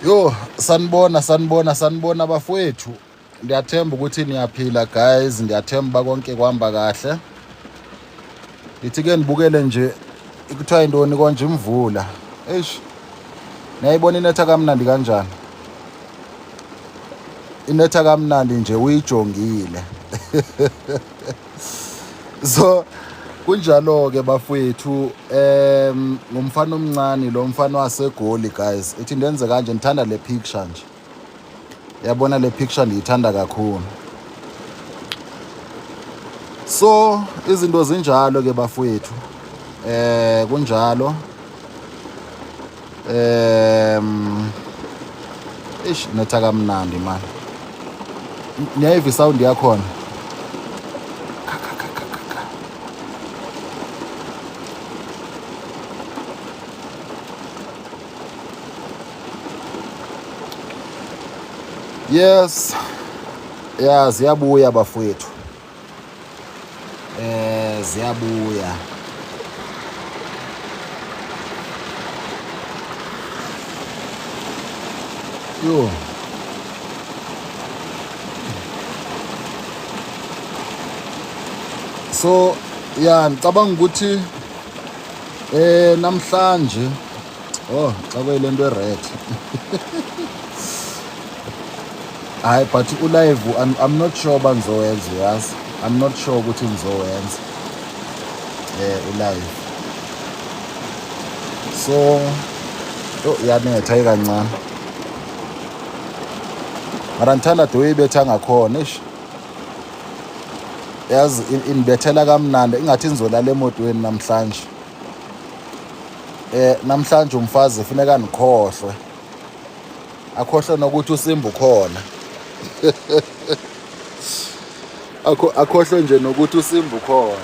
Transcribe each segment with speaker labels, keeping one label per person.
Speaker 1: Yo, sanibona sanibona sanibona bafowethu. Ndiyathemba ukuthi niyaphila guys, ndiyathemba konke kuhamba kahle. Ngithi ke nibukele nje kuthiwa intoni konje imvula. Eish. Niyayibona inetha kamnandi kanjani? Inetha kamnandi nje uyijongile. So kunjalo ke bafowethu, ngumfana omncane lo mfana waseGoli guys. Ithi ndenze kanje, ngithanda le picture nje. Yabona le picture ndiyithanda kakhulu. So izinto zinjalo ke bafowethu. Kunjalo. Ish, netha kamnandi man. Niyayiva isound yakhona. Yes. Ya, ziyabuya bafowethu. Ziyabuya. Yo. So ya, ngicabanga ukuthi namhlanje, oh, xa kuyilento e-red. Hayi, but ulive I'm not sure uba ngizowenza, uyazi. I'm not sure ukuthi ngizowenza ulive. So oh, iyanetha kancane. Mara ngithanda the way ibetha ngakhona, eish. Yazi inibethela kamnandi, ingathi nizolala emotweni namhlanje. Namhlanje umfazi funeka nikhohlwe. Akhohlwe nokuthi uSimba ukhona. Akhohlwe nje nokuthi uSimba ukhona.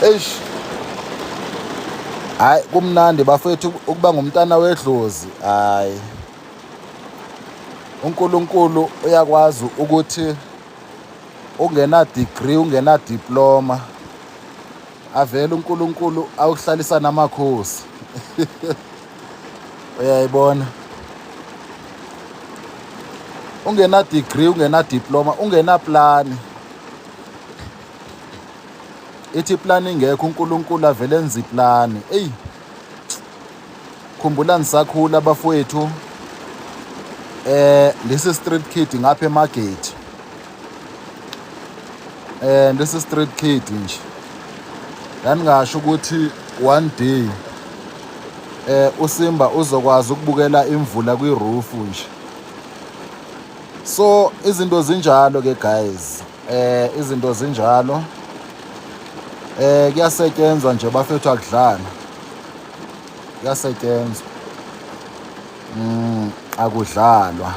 Speaker 1: Eish. Hayi, kumnandi bafethu ukuba ngumntana wedlozi. Hayi. uNkulunkulu uyakwazi ukuthi ungena degree, ungena diploma, avele uNkulunkulu awuhlalisa namakhosi. Uyayibona, ungena degree, ungena diploma, ungena plan, ithi plan ingekho, uNkulunkulu avele enza iplani. Ey, khumbula nisakhula bafowethu, lesi street kid ngapha eMargate, lesi street kid nje ngangingasho ukuthi one day uSimba uzokwazi ukubukela imvula kwi-roof nje. So izinto zinjalo ke guys, izinto zinjalo, kuyasetshenzwa nje bafethu, akudlala, kuyasetshenzwa, akudlalwa.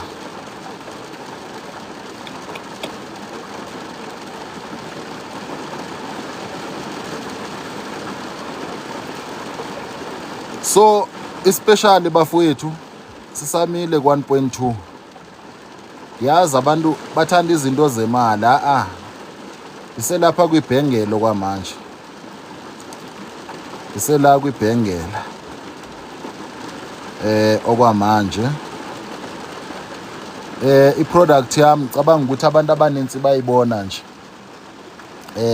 Speaker 1: So especially bafowethu, sisamile ku-1.2. Yazi abantu bathanda izinto zemali. A iselapha kwibhengelo kwamanje, isela kwibhengela okwamanje. I-product yami, ngicabanga ukuthi abantu abaninzi bayibona nje,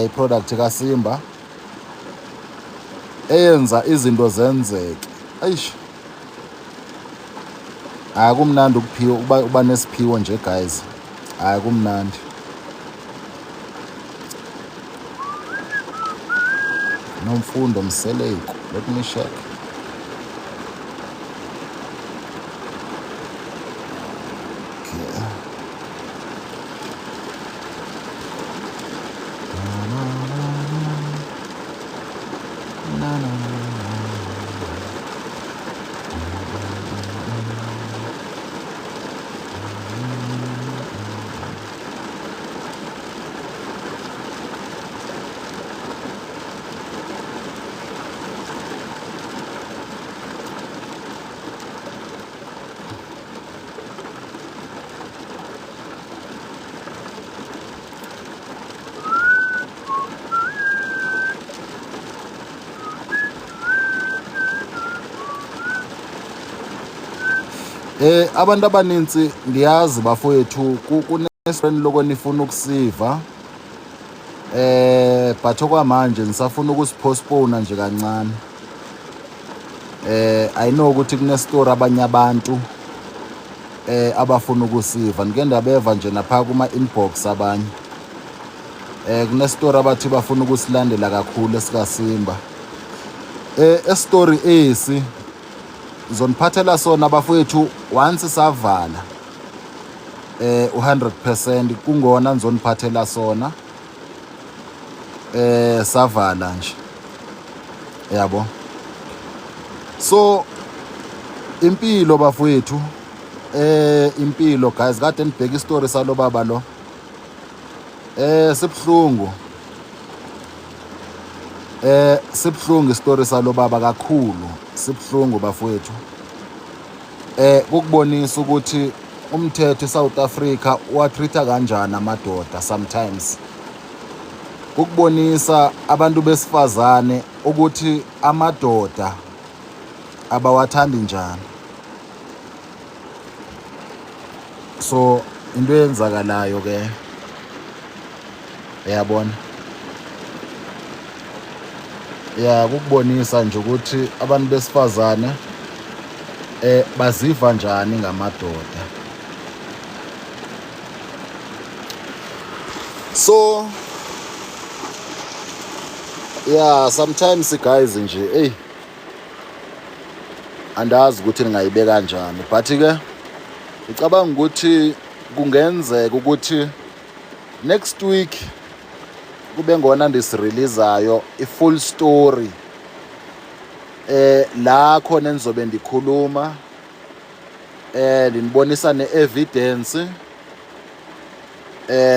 Speaker 1: i-product kaSimba eyenza izinto zenzeke. Eish, akumnandi ukuphiwa, uba nesiphiwo nje guys, hayi kumnandi. Nomfundo Mseleku, let me check. Okay. Na, na, na, na. Abantu abaninzi ndiyazi bafowethu kune-friend loko nifuna ukusiva but okwamanje nisafuna ukusipostpone nje kancane. I know ukuthi kune-story abanye abantu abafuna ukusiva, ngike ndabeva nje napha kuma inbox abanye. Kune-story abathi bafuna ukusilandela kakhulu esikaSimba. Estory esi ngizoniphathela sona bafowethu once savala u100% kungona ngizoniphathela sona savala nje, yabo. So impilo bafowethu, impilo guys, kade nibheka istory salo baba lo. Sibhlungu, sibhlungu istory salo baba kakhulu, sibhlungu bafowethu. Kukubonisa ukuthi umthetho eSouth Africa uwatreat kanjani amadoda sometimes. Kukubonisa abantu besifazane ukuthi amadoda abawathandi njani. So into eyenzakalayo ke, uyabona, ya, kukubonisa nje ukuthi abantu besifazane baziva njani ngamadoda. So yeah, sometimes guys nje, hey, andazi ukuthi ningayibeka kanjani, but ke ngicabanga ukuthi kungenzeka ukuthi next week kube ngona ndisireleasayo i-full story la khona engizobe ndikhuluma ndinibonisa ne-evidence,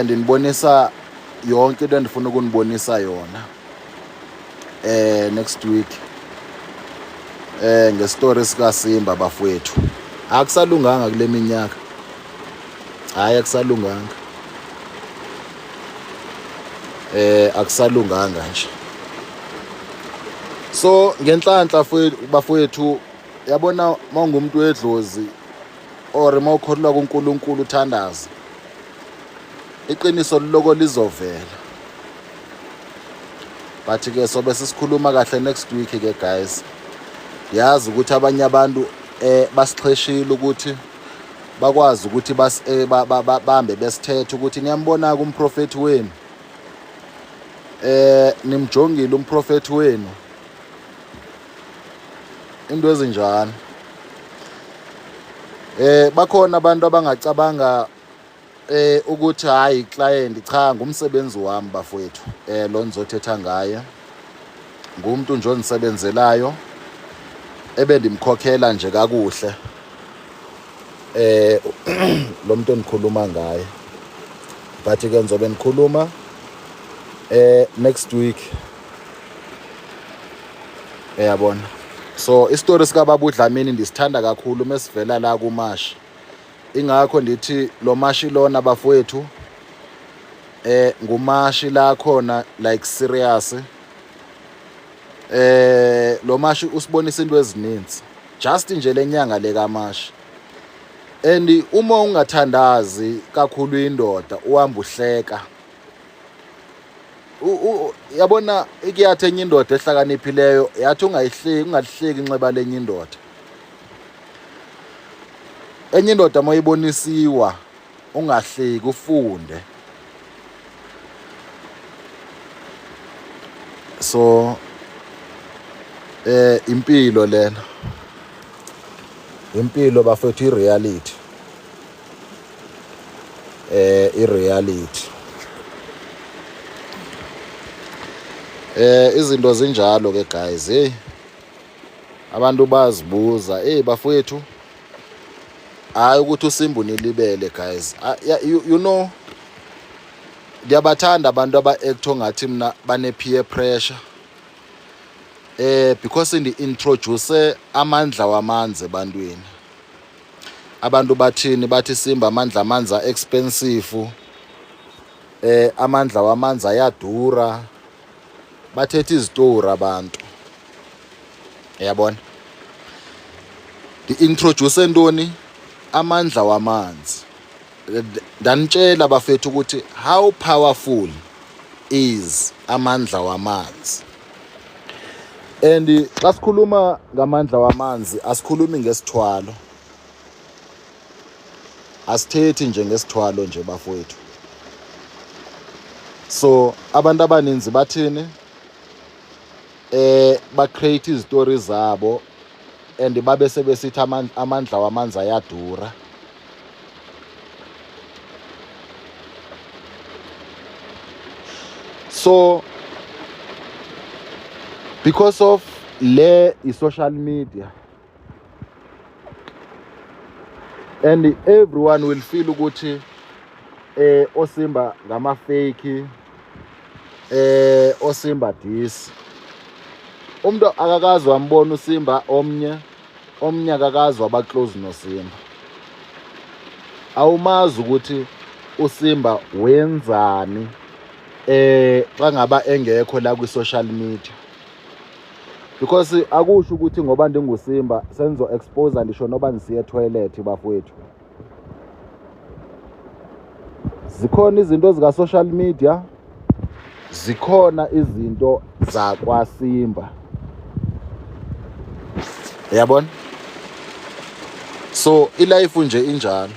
Speaker 1: ndinibonisa yonke into endifuna ukunibonisa yona next week ngestory sikaSimba bafowethu. Akusalunganga kule minyaka, hayi, akusalunganga, akusalunganga nje. So ngenhlanhla bafowethu, yabona, mawungumuntu wedlozi or mawukholelwa kuNkulunkulu, uthandaza, iqiniso liloko lizovela. But ke sobe sisikhuluma kahle next week ke guys. Yazi ukuthi abanye abantu basixheshile ukuthi bakwazi ukuthi bas bambe besithethe ukuthi niyambona kumprofeti wenu, nimjongile umprofeti wenu, into ezinjalo. Bakhona abantu abangacabanga ukuthi hayi client, cha, ngumsebenzi wami bafowethu. Lo nizothetha ngaye ngumuntu nje ondisebenzelayo ebendimkhokhela nje kakuhle lo muntu endikhuluma ngaye. But ke ngizobe nikhuluma next week, uyabona. So isitori sika baba uDlamini ndisithanda kakhulu mesivela la kuMashi. Ingakho ndithi lo Mashi lona bafowethu nguMashi la khona like serious. Lo Mashi usibonisa into ezininzi just nje lenyanga le kaMashi. And uma ungathandazi kakhulu indoda uhamba uhleka, yabona, ikuyathi enye indoda ehlakaniphileyo yathi ungayihleki, ungalihleki inxeba lenye indoda. Enye indoda mayibonisiwa ungahleki, ufunde. So impilo lena, impilo bafethu, i-reality, i-reality, izinto zinjalo ke guys. Hey, abantu bazibuza, hey bafowethu, hayi ukuthi uSimba unilibele guys. Yeah, you know ndiyabathanda abantu aba-acto ngathi mna bane-peer pressure because ndi-introduce amandla wamanzi ebantwini. Abantu bathini? Bathi Simba, amandla amanzi a-expensive, amandla wamanzi ayadura. Bathetha izitori abantu, uyabona. Ndi-introduce ntoni? Amandla wamanzi. Ndanitshela bafethu ukuthi how powerful is amandla wamanzi. And xa sikhuluma ngamandla wamanzi asikhulumi ngesithwalo. Asithethi nje ngesithwalo nje bafowethu. So abantu abaninzi bathini? Ba create izitori zabo and babe sebesithi amandla wamanzi ayadura. So because of le i-social media and everyone will feel ukuthi oSimba ngama fake, oSimba this. Umuntu akakazi wambona uSimba, omnye omnye akakazi waba close noSimba. Awumazi ukuthi uSimba wenzani xa ngaba engekho la kwi-social media, because akusho ukuthi ngoba ndinguSimba senzo expose ndisho noba ndisiye toilet bafowethu. Zikhona izinto zika social media, zikhona izinto zakwaSimba, yabona. So ilife nje injalo,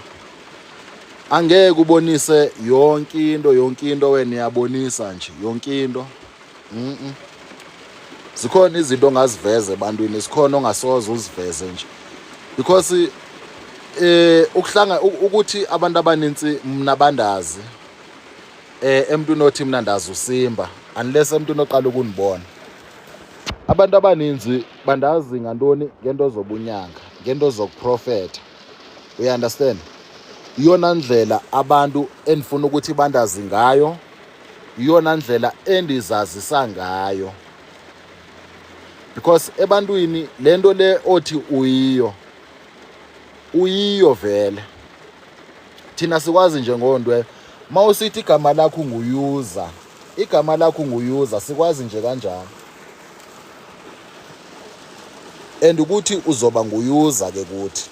Speaker 1: angeke ubonise yonke into, yonke into wena uyabonisa nje yonke into. Zikhona izinto ongaziveza ebantwini, zikhona ongasoze uziveze nje, because ukuhlanga ukuthi abantu abaninzi mna bandazi, emntwini othi mina ndazi uSimba, unless emntwini oqala ukunibona. Abantu abaninzi bandazi ngantoni? Ngento zobunyanga, ngento zokuprofetha, you understand? Iyona ndlela abantu endifuna ukuthi bandazi ngayo, iyona ndlela endizazisa ngayo, because ebantwini lento le othi uyiyo, uyiyo vele. Thina sikwazi nje ngondwe mawusithi igama lakho nguyuza, igama lakho nguyuza, sikwazi nje kanjalo. And ukuthi uzoba nguyuza ke kuthi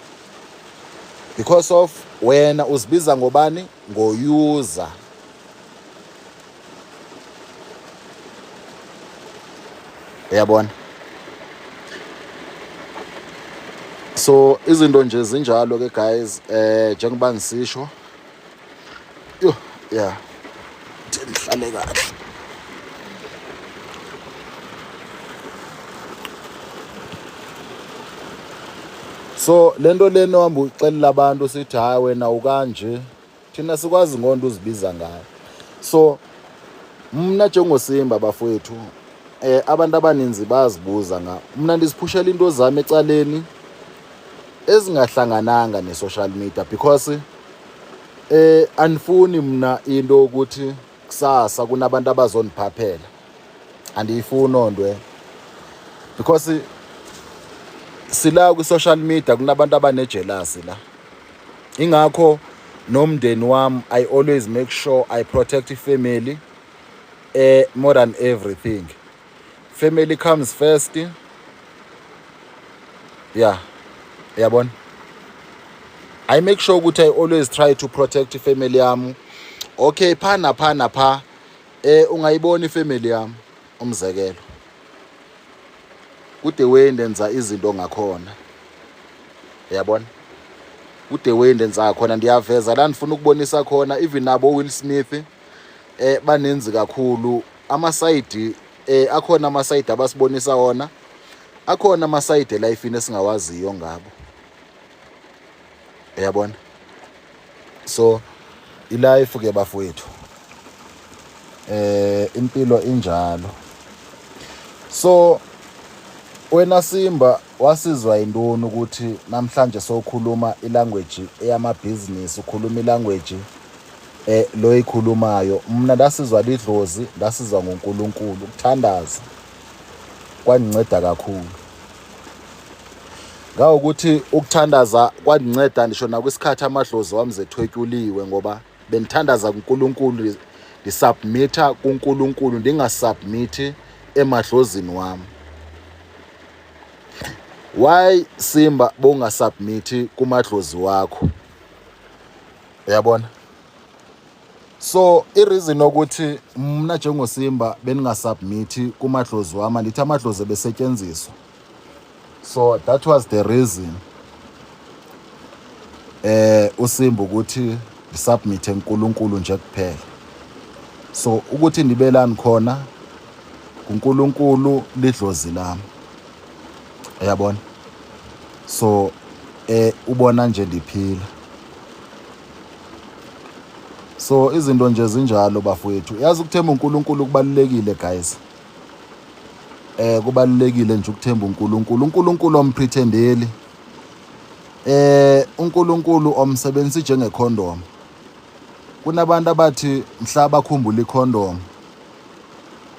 Speaker 1: because of wena uzibiza ngobani? Ngoyuza. Uyabona? So izinto nje zinjalo ke guys, njengoba ngisisho, yo, yeah, ndihlale kahle. So lento lena ohamba uxelela abantu sithi hayi wena ukanje, thina sikwazi ngonto uzibiza ngayo. So mna njengoSimba bafowethu, abantu abaninzi bayazibuza nga mna ndiziphushela into zami ecaleni ezingahlangananga ne-social media, because andifuni mna into ukuthi kusasa kunabantu abazondiphaphela, andiyifuni ondwe, because sila kwi-social media kunabantu abanejealousy la. Ingakho nomndeni wami, I always make sure I protect ifamily more than everything. Family comes first, yeah, yabona. I make sure ukuthi I always try to protect ifamily yami. Okay, pha napha napha, ungayibona ifamily yami, umzekelo kude way ndenza izinto ngakhona, yabona, kude way ndenza khona, ndiyaveza la ndifuna ukubonisa khona. Even nabo Will Smith, baninzi kakhulu amasayidi, akhona amasayidi abasibonisa wona, akhona amasayidi elifini esingawaziyo ngabo, uyabona. So ilife ke bafowethu, impilo injalo. So wena Simba, wasizwa yintoni ukuthi namhlanje sowukhuluma ilanguage eyamabhizinisi, ukhuluma ilanguage lo ikhulumayo? Mina ndasizwa lidlozi, ndasizwa nguNkulunkulu. Ukuthandaza kwanginceda kakhulu, ngawukuthi ukuthandaza kwanginceda ndisho nakwisikhathi amadlozi wami zethwetyuliwe, ngoba bendithandaza kuNkulunkulu, ndisubmitha kuNkulunkulu, ndingasubmithi emadlozini wami. Why Simba bongasubmit kumadlozi wakho? Uyabona? So i-reason ukuthi mna njengoSimba beningasubmit kumadlozi wami, andithi amadlozi ebesetyenziswa. So that was the reason uSimba ukuthi ndisubmit eNkulunkulu nje kuphela. So ukuthi ndibelani khona kuNkulunkulu lidlozi lami. Uyabona? So ubona nje ndiphila. So izinto nje zinjalo bafowethu. Yazi ukuthemba uNkulunkulu kubalulekile guys. Kubalulekile nje ukuthemba uNkulunkulu. uNkulunkulu ompretendeli. uNkulunkulu omsebenzisi njengecondom. Kunabantu abathi mhla bakhumbula icondom.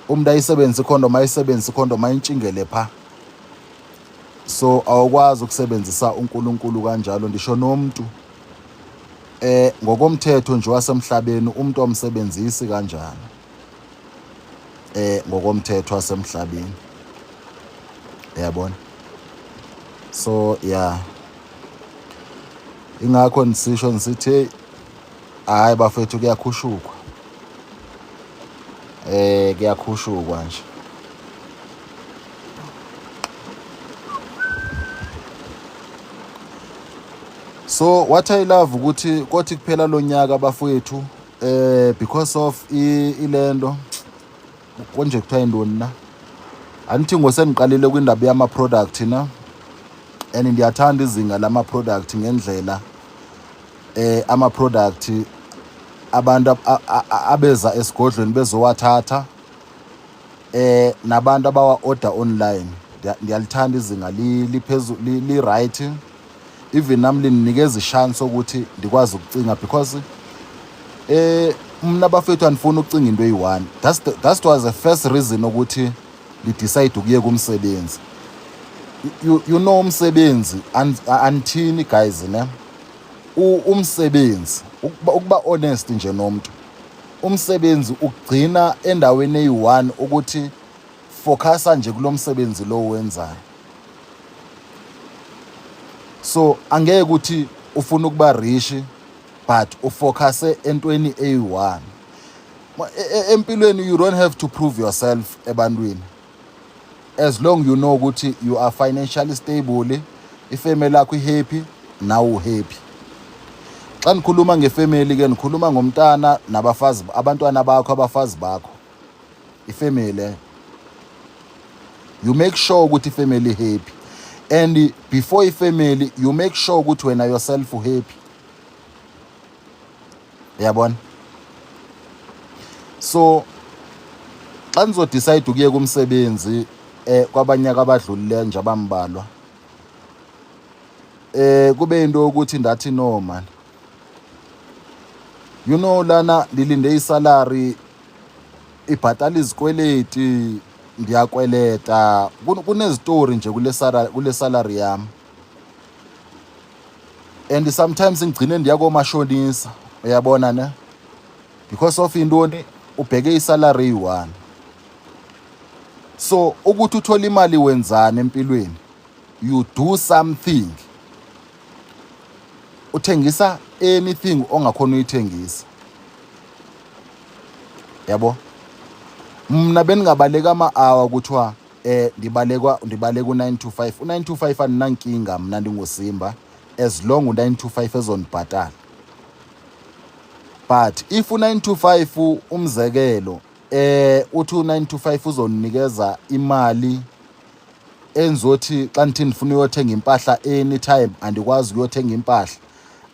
Speaker 1: Umuntu ayisebenzise icondom, ayisebenzise icondom ayintshingele pha. So awukwazi ukusebenzisa uNkulunkulu kanjalo ndisho nomuntu. Ngokomthetho nje wasemhlabeni umuntu omsebenzisi kanjalo. Ngokomthetho wasemhlabeni. Uyabona? So yeah. Ingakho nisisho nisithi hayi bafethu kuyakhushukwa. Kuyakhushukwa nje. So what I love ukuthi kothi kuphela lonyaka bafowethu because of ilento konje kuthiwa intoni na, andithi ngosendiqalile kwindaba yama product na, and ndiyathanda izinga lama product ngendlela ama product abantu abeza esigodlweni bezowathatha nabantu abawa order online. Ndiyalithanda izinga liphezulu, li right. Even nami linginikeza ishance ukuthi ndikwazi ukucinga because mna bafethu andifuni ukucinga into eyi-one. That was the first reason ukuthi ndidecide ukuyeka umsebenzi. You know umsebenzi anithini guys ne, umsebenzi ukuba honest nje nomuntu, umsebenzi ugcina endaweni eyi-one ukuthi focusa nje kulomsebenzi lo wenzayo. So angeke ukuthi ufuna ukuba rich but ufocuse entweni eyi-one. Empilweni you don't have to prove yourself ebantwini as long you know ukuthi you are financially stable, ifamily yakho ihappy, nawe uhappy. Xa nikhuluma ngefamily ke nikhuluma ngomntana nabafazi, abantwana bakho, abafazi bakho, ifamily. You make sure ukuthi ifamily happy, and before ifamily you make sure ukuthi wena yourself happy. Uyabona? So xa nizodecide ukuyeka umsebenzi kwabanyaka abadlulileyo nje abambalwa, kube into yokuthi ndathi no man, you know lana ndilinde isalary ibhatala izikweleti, ndiyakweleta, kunezitori nje kule salary yami, and sometimes ngigcine ndiya komashonisa. Uyabona ne, because of intoni? Ubheke isalary eyi-one. So ukuthi uthole imali wenzani empilweni? You do something, uthengisa anything ongakhona uyithengisa. Yabo, mna beningabaleka ama-hour kuthiwa ndibalekwa ndibaleka u-9 to 5, u-9 to 5 andinankinga mna ndinguSimba as long u-9 to 5 ezondibhatala. But if u-9 to 5, umzekelo, uthi u-9 to 5 uzonikeza imali enzothi xa ndithi ndifuna uyothenga impahla anytime andikwazi ukuyothenga impahla,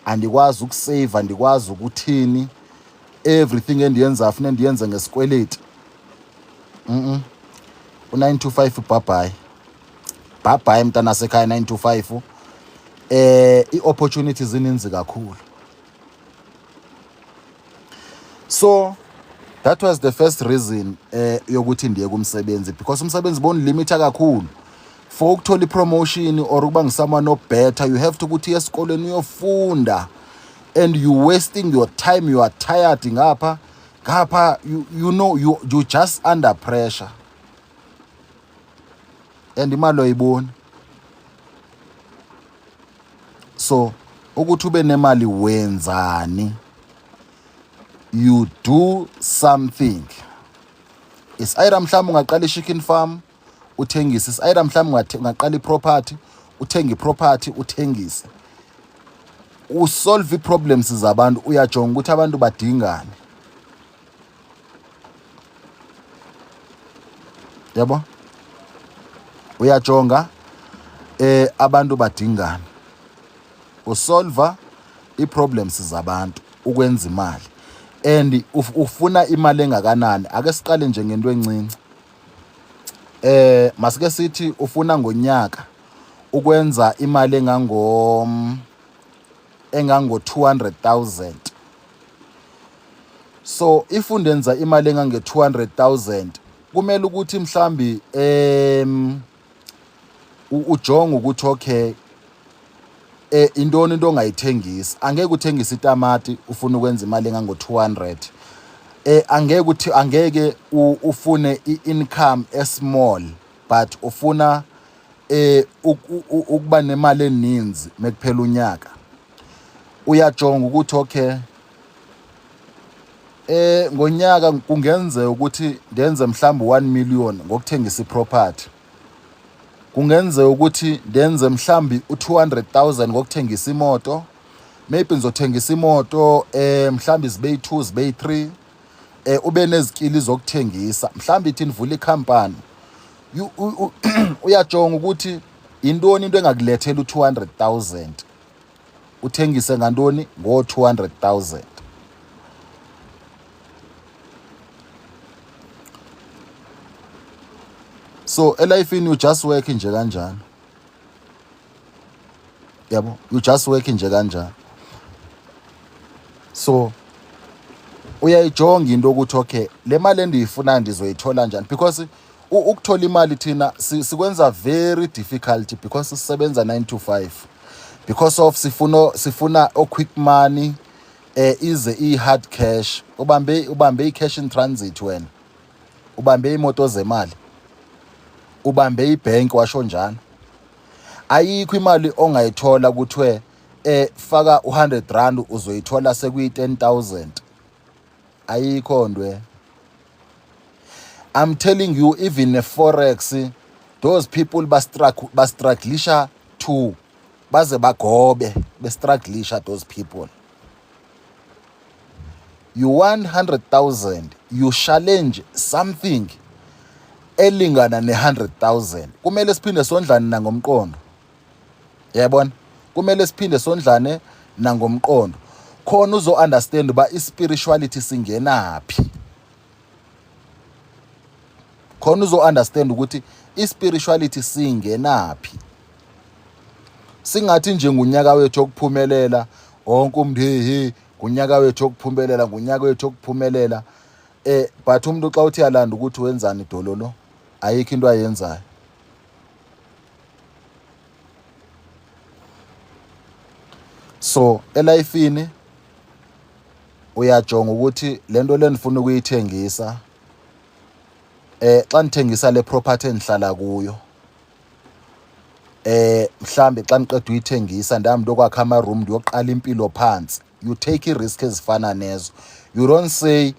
Speaker 1: andikwazi ukusave, andikwazi ukuthini, everything endiyenzayo fune ndiyenze ngesikweleti, u-9 to 5 bye bye, bye bye mntana sekhaya. 9 to 5 i-opportunities zininzi kakhulu. So that was the first reason yokuthi ndiye kumsebenzi, because umsebenzi bonilimita kakhulu for ukuthola ipromotion or ukuba ngisomeone obetter. You have to ukuthi uye esikolweni uyofunda and you wasting your time, you are tired ngapha ngapha, you know you just under pressure and imali oyiboni. So ukuthi ube nemali wenzani? You do something. It's either mhlawumbe ungaqala i-chicken farm uthengise, it's either mhlawumbe ungaqala i-property uthenge i-property uthengise, usolve i-problems zabantu. Uyajonga ukuthi abantu badingani, yabo, uyajonga abantu badingani, usolva i-problems zabantu ukwenza imali. And ufuna imali engakanani? Ake siqale nje ngento encinci. Masike sithi ufuna ngonyaka ukwenza imali engango 200,000. So if undenza imali engange 200,000, kumele ukuthi mhlambi ujonge ukuthi okay, intoni into ongayithengisa. Angeke uthengise itamati ufuna ukwenza imali engango 200. Angeke uthi angeke ufune i-income esmall but ufuna ukuba nemali eninzi mekuphela unyaka. Uyajonga ukuthi okay, ngonyaka kungenzeka ukuthi ndenze mhlawumbe 1 million ngokuthengisa iproperty, kungenzeka ukuthi ndenze mhlambi u-200,000 ngokuthengisa imoto. Maybe ngizothengisa imoto mhlambi zibe yi-2, zibe yi-3. Ube nezikili zokuthengisa, mhlambi ithi nivula ikhampani. Uyajonga ukuthi intoni into engakulethela u-200,000, uthengise ngantoni ngo-200,000. So elifini you just work nje kanjalo, yabo, you just work nje kanjalo. So uyayijonga into ukuthi okay, le mali endiyifunayo ndizoyithola njani, because ukuthola imali thina sikwenza very difficult because sisebenza 9 to 5, because of sifuna o quick money, ize i hard cash. Ubambe i cash in transit wena, ubambe imoto zemali, ubambe ibank, washo njalo. Ayikho imali ongayithola kuthiwe faka u100 rand uzoyithola sekuyi 10,000. Ayikho ndwe. I'm telling you, even the forex, those people bastrugglisha to baze bagobe bestrugglisha those people. You want 100,000, you challenge something elingana ne-100,000. Kumele siphinde sondlane nangomqondo, yabona, kumele siphinde sondlane nangomqondo khona uzo understand uba i-spirituality singenaphi, khona uzo understand ukuthi i-spirituality singenaphi. Singathi nje ngunyaka wethu okuphumelela, wonke umuntu hey hey, ngunyaka wethu okuphumelela, ngunyaka wethu okuphumelela, but umuntu xa uthi yalanda ukuthi wenzani dololo, ayikho into ayenzayo. So elifini uyajonga ukuthi lento le ndifuna ukuyithengisa, xa ndithengisa le property endihlala kuyo, mhlambe xa ndiqeda uyithengisa ndihamba ndokwakha ama-room, ndiyoqala impilo phansi. You take i-risk ezifana nezo. You don't say,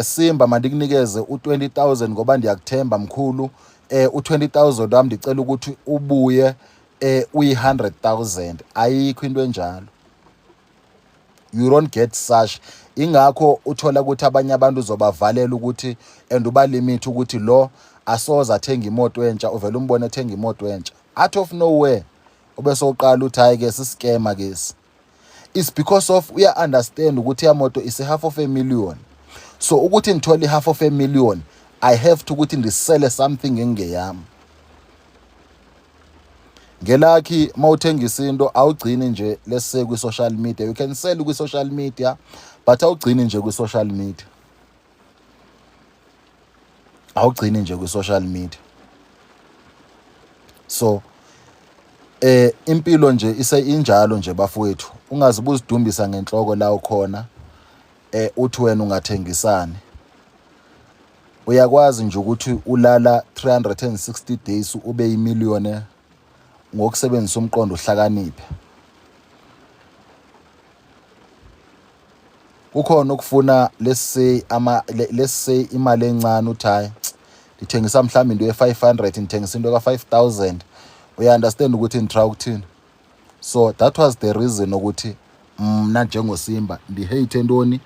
Speaker 1: Simba, mandikunikeze u-20,000 ngoba ndiyakuthemba mkhulu, u-20,000 wami ndicela ukuthi ubuye uyi-100,000. Ayikho into enjalo, you don't get such. Ingakho uthola ukuthi abanye abantu uzobavalela ukuthi and ubalimit ukuthi lo asoze athenga imoto entsha, uvela umbone ethenga imoto entsha out of nowhere, ube sowuqala uthi hayi ke siskema ke si. It's because of uya understand ukuthi yamoto is a half of a million. So ukuthi ngithole half of a million, I have to ukuthi ndisele something engeyami. Ngelakhi mawuthengisa into awugcini nje lese kwi social media. You can sell kwi social media but awugcini nje kwi social media, awugcini nje kwi social media. So impilo nje ise injalo nje bafowethu, ungazibuza uzidumbisa ngenhloko la ukhona, uthi wena ungathengisani. Uyakwazi nje ukuthi ulala 360 days ube yimillionaire ngokusebenzisa umqondo uhlakaniphe. Kukhona ukufuna let's say ama let's say imali encane uthi hayi ndithengisa mhlawumbe into ye-500 ndithengisa into ka-5000 uya-understand ukuthi nditry ukuthini. So that was the reason ukuthi mna njengoSimba ndihate ntoni,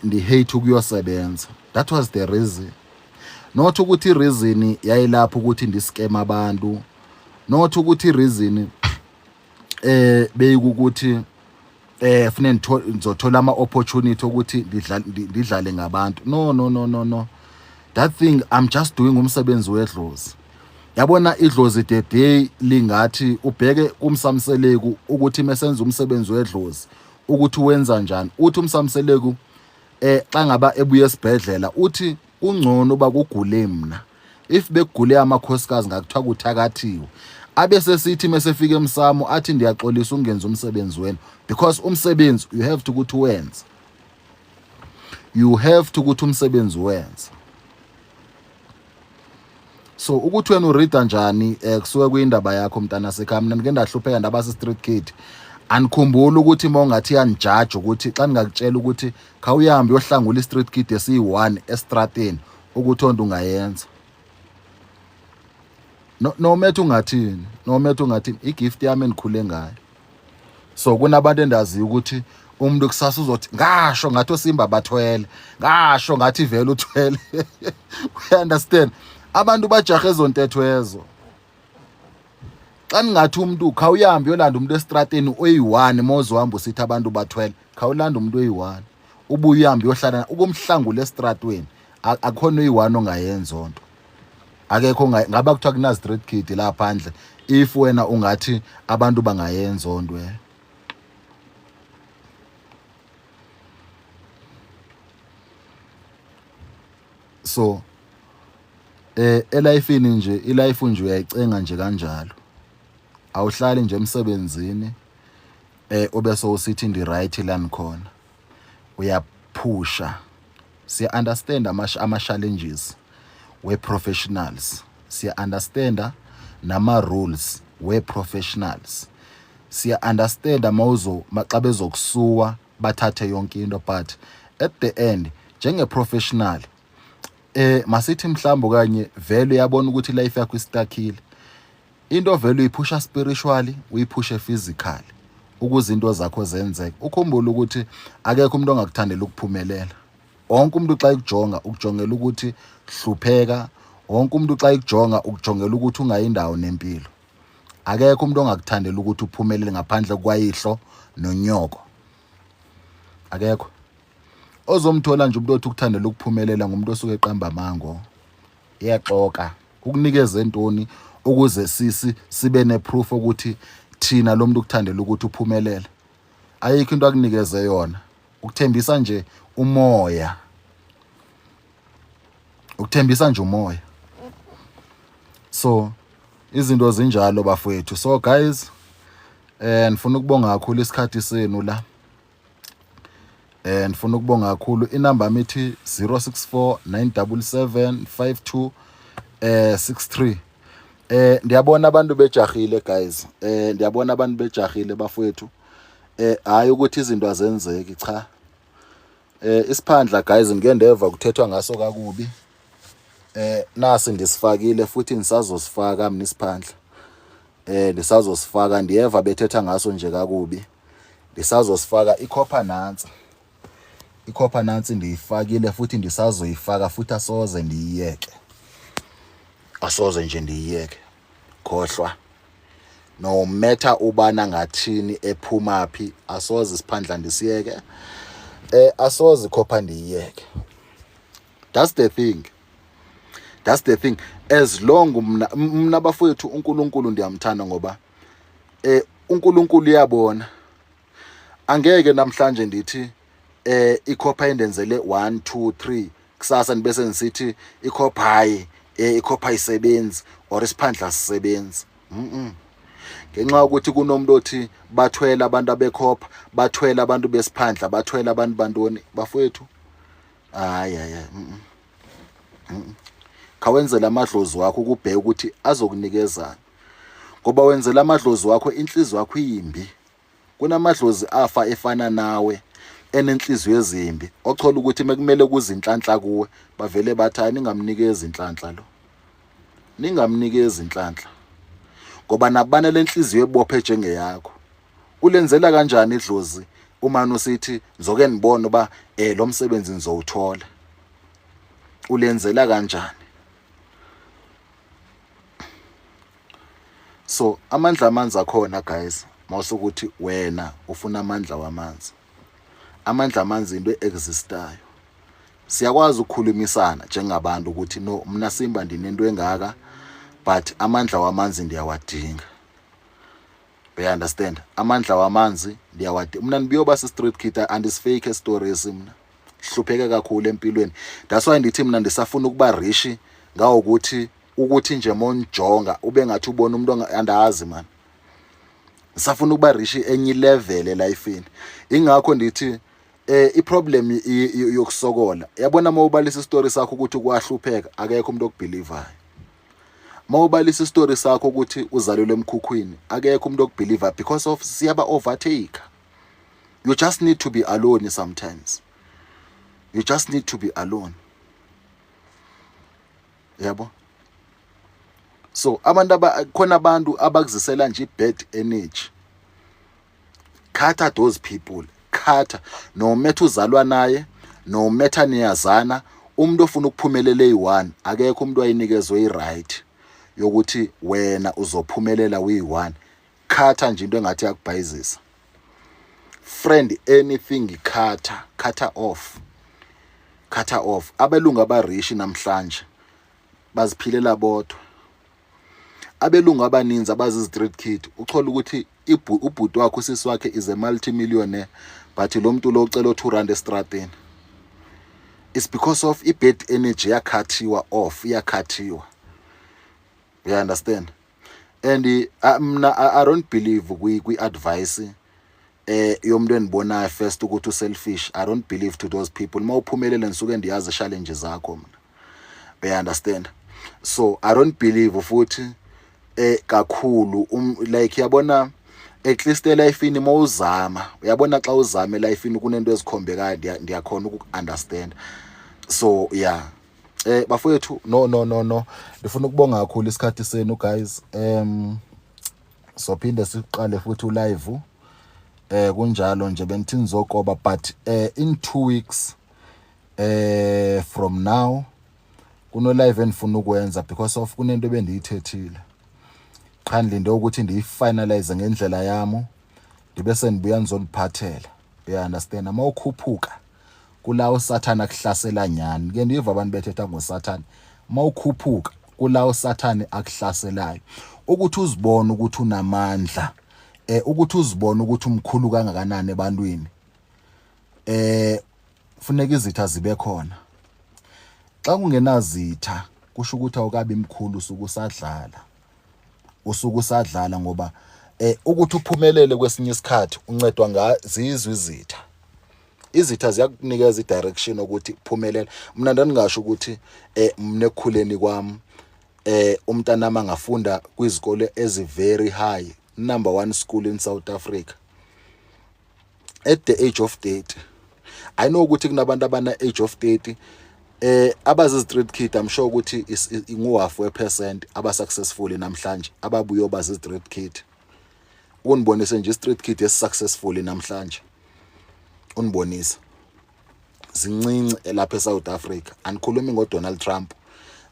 Speaker 1: ndihate ukuyosebenza. That was the reason, not ukuthi i-reason yayilapho ukuthi ndiskema abantu, not ukuthi i-reason beyikukuthi fune ngizothola ama opportunity ukuthi ndidlale ngabantu. No, no, no, no, no, that thing, I'm just doing umsebenzi wedlozi. Yabona idlozi the day lingathi ubheke kumsamseleku ukuthi mesenza umsebenzi wedlozi ukuthi wenza njani, uthi umsamseleku xa ngaba ebuye esibhedlela uthi kungcono uba kugule mna, if bekugule amakhosikazi ngakuthiwa kuthakathiwe. Abe sesithi mesefika emsamo athi ndiyaxolisa ungenza umsebenzi wenu, because umsebenzi you have to ukuthi wenze, you have to ukuthi umsebenzi wenze. So ukuthi wena ureada njani kusuke kuyindaba yakho mntana sekhaya. Mina ngike ndahlupheka ndaba street kid. Anikhumbuli ukuthi uma ungathi yanijaja ukuthi xa ningakutshela ukuthi khawuhambe uyohlangula i-street kid esiyi-1 estrateni ukuthi onto ungayenza, no, no matter ungathini, no matter ungathini, i-gift yami endikhule ngayo. So kunabantu endaziyo ukuthi umuntu kusasa uzothi ngasho ngathi oSimba bathwele, ngasho ngathi vele uthwele. You understand? Abantu bajahe ezontetho ezo. Xa ningathi umuntu khawuhambe uyolanda umuntu estrateni oyi-1, mozohamba usithi abantu bathwele, khawulanda umuntu oyi-1 ubuye uhambe uyohlala ukumhlangula estratweni, akukhona oyi-1 ongayenza onto, akekho. Ngaba kuthiwa kuna street kid la phandle if wena ungathi abantu bangayenza onto. So elifini nje, ilife nje uyayicenga nje kanjalo, awuhlali nje emsebenzini ube sowusithi ndi right la nikhona, uyaphusha. Siya understand ama challenges we professionals, siya understand nama rules we professionals, siya understand mawuzo maxa bezokusuwa bathathe yonke into, but at the end njenge professional masithi mhlawumbe okanye vele uyabona ukuthi life yakho istuckile, into vele uyiphusha spiritually, uyiphushe physically ukuze into zakho zenzeke. Ukhumbule ukuthi akekho umuntu ongakuthandela ukuphumelela. Wonke umuntu xa ekujonga ukujongela ukuthi hlupheka, wonke umuntu xa ekujonga ukujongela ukuthi ungayindawo nempilo. Akekho umuntu ongakuthandela ukuthi uphumelele ngaphandle kwayihlo nonyoko, akekho. Ozomthola nje umuntu othi ukuthandela ukuphumelela ngumuntu osuke eqamba amango, iyaxoka. Ukunikeze ntoni ukuze sisi sibe neproof ukuthi thina lo muntu ukuthandela ukuthi uphumelele? Ayikho into akunikeze yona, ukuthembisa nje umoya, ukuthembisa nje umoya. So izinto zinjalo bafowethu. So guys, ngifuna ukubonga kakhulu isikhathi senu la. Ngifuna ukubonga kakhulu. Inamba yami ithi 064 977 52 63. Ndiyabona abantu bejahile guys, ndiyabona abantu bejahile bafowethu. Hayi ukuthi izinto azenzeki, cha. Isiphandla guys, ngike ndeva kuthethwa ngaso kakubi. Nasi ndisifakile futhi nisazosifaka mina isiphandla. Ndisazosifaka, ndiyeva bethetha ngaso nje kakubi. Ndisazosifaka ikhopha nantsi. Ikhopha nantsi ndiyifakile futhi ndisazoyifaka futhi asoze ndiyiyeke. Asoze nje ndiyiyeke. Khohlwa. No matter ubana ngathini ephuma phi, asoze isiphandla ndisiyeke. Asoze ikhopha ndiyiyeke. That's the thing. That's the thing. As long mna bafowethu uNkulunkulu ndiyamthanda ngoba uNkulunkulu uyabona. Angeke namhlanje ndithi ikhopha endenzele 1 2 3, kusasa nibese ngisithi ikhopha hayi, ikhopha ayisebenzi or isiphandla sisebenzi. Ngenxa yokuthi kunomuntu othi bathwele abantu abekhopha, bathwele abantu besiphandla, bathwele abantu bantoni bafowethu. Hayi hayi. Khawenzela amadlozi wakho ukubheka ukuthi azokunikezani. Ngoba wenzela amadlozi wakho inhliziyo yakho iyimbi. Kunamadlozi afa efana nawe. enenhliziyo ezimbi othola ukuthi mekumele kuze inhlanhla kuwe bavele bathi hayi ningamnikezi inhlanhla lo ningamnikezi inhlanhla ngoba nabana lenhliziyo ebophe njengeyakho ulenzela kanjani idlozi uma usithi ngizoke ngibone uba eh lo msebenzi ngizowuthola ulenzela kanjani so amandla amanzi akhona guys mawusukuthi wena ufuna amandla wamanzi amandla amanzi into existayo siyakwazi ukukhulumisana njengabantu ukuthi no mina Simba ndinento engaka but amandla wamanzi ndiyawadinga you understand amandla wamanzi ndiyawadinga mina ndibuyoba si-street kid andisifake stories mina hlupheke kakhulu empilweni that's why ndithi mina ndisafuna ukuba rich ngawokuthi ukuthi nje monijonga ube ngathi ubona umuntu andazi man ngisafuna ukuba rich enye level elifini ingakho ndithi eh iproblem yokusokola yabona uma ubalisa istory sakho ukuthi kwahlupheka akekho umuntu okubelievayo uma ubalisa istory sakho ukuthi uzalelwe emkhukhwini akekho umuntu okubeliever because of siyaba overtake you just need to be alone sometimes you just need to be alone yabo so abantu aba khona abantu abakuzisela nje bad energy cut those people cut no matter uzalwa naye no matter niyazana umuntu ofuna ukuphumelela eyi-one akekho umuntu wayinikezwe i-right yokuthi wena uzophumelela uyi-one khatha nje into engathi yakubhayizisa friend anything khatha khatha off khatha off abelungu abarishi namhlanje baziphilela bodwa abelungu abaninzi abazi-street kid uthola ukuthi ubhuti wakhe usisi wakhe is a multi-millionaire but lo muntu lo ucela o-2 rand estrateni it's because of i-bad energy yakhathiwa off iyakhathiwa you understand and mna I don't believe kwi-advice eh yomuntu endibonayo first ukuthi uselfish i don't believe to those people mawuphumelele ngisuke ndiyazi challenges zakho mina you understand so i don't believe futhi eh kakhulu like yabona at least elifini mawuzama uyabona xa uzama elifini kunento ezikhombekayo ndiyakhona uku-understand so yeah eh bafowethu no no no no ndifuna ukubonga kakhulu isikhathi senu guys sophinde siqale futhi ulive eh kunjalo nje bengithi nizokoba but eh in 2 weeks eh from now kuno live endifuna ukwenza because of kunento ebendiyithethile qha ndilinde ukuthi ndiyifinalize ngendlela yami ndibe sendibuya ndizoniphathela you understand uma ukhuphuka kula usathana akuhlasela nyani ke ndiva abantu bethetha ngosathane uma ukhuphuka kula usathane akuhlaselayo ukuthi uzibone ukuthi unamandla eh ukuthi uzibone ukuthi umkhulu kangakanani ebantwini eh funeka izitha zibe khona xa kungenazitha kusho ukuthi awukabi mkhulu usuke usadlala usuke usadlala ngoba eh ukuthi uphumelele kwesinye isikhathi uncedwa ngazizwe izitha izitha ziyakunikeza i-direction ukuthi phumelela mina ndandingasho ukuthi eh mina ekukhuleni kwami eh umntanami angafunda kwizikole ezi very high number 1 school in South Africa at the age of 30 i know ukuthi kunabantu abana age of 30 eh abazi street kid i'm sure ukuthi ingu half we percent aba successful namhlanje ababuye bazi street kid unibonise nje street kid esi successful namhlanje unibonisa zincinci lapha eSouth Africa anikhulumi ngoDonald Trump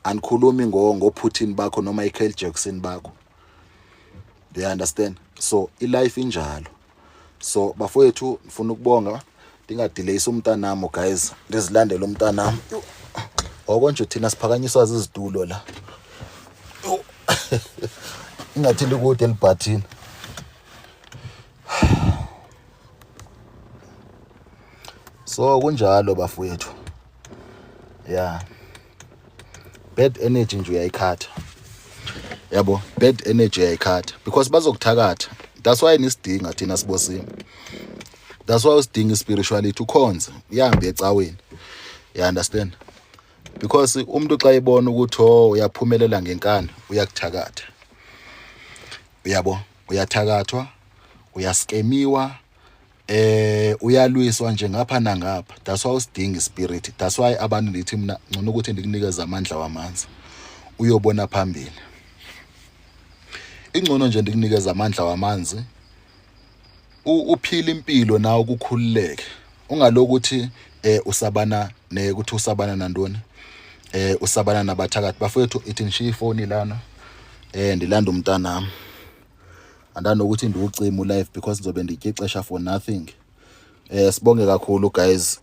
Speaker 1: anikhulumi ngo ngoPutin bakho noma Michael Jackson bakho you understand so ilife injalo so bafowethu ngifuna ukubonga ndingadelayisi umntanami guys ndizilandele umntanami oko nje thina siphakanyiswa zizitulo la ingathi likude elibhathini so kunjalo bafowethu yeah bad energy nje uyayikhatha yabo bad energy uyayikhatha because bazokuthakatha that's why nisidinga thina sibosimo that's why usidinga ispirituality ukhonze uhambe ecaweni you understand because umuntu xa ebona ukuthi oh uyaphumelela ngenkani uyakuthakatha uyabo uyathakathwa uyaskemiwa Uyalwiswa nje ngapha nangapha. That's why usidinga ispirit. That's why abantu ndithi mina ngcono ukuthi ndikunikeze amandla wamanzi uyobona phambili. Ingcono nje ndikunikeze amandla wamanzi, uphile impilo nawe ukukhululeke, ungalokuthi usabana nekuthi usabana nantoni, usabana nabathakathi. Bafowethu, ithi ngishiya ifoni lana, ndilanda umntanami. Andanokuthi ndiwucime ulive because ndizobe nditya ixesha for nothing. Sibonge kakhulu, guys.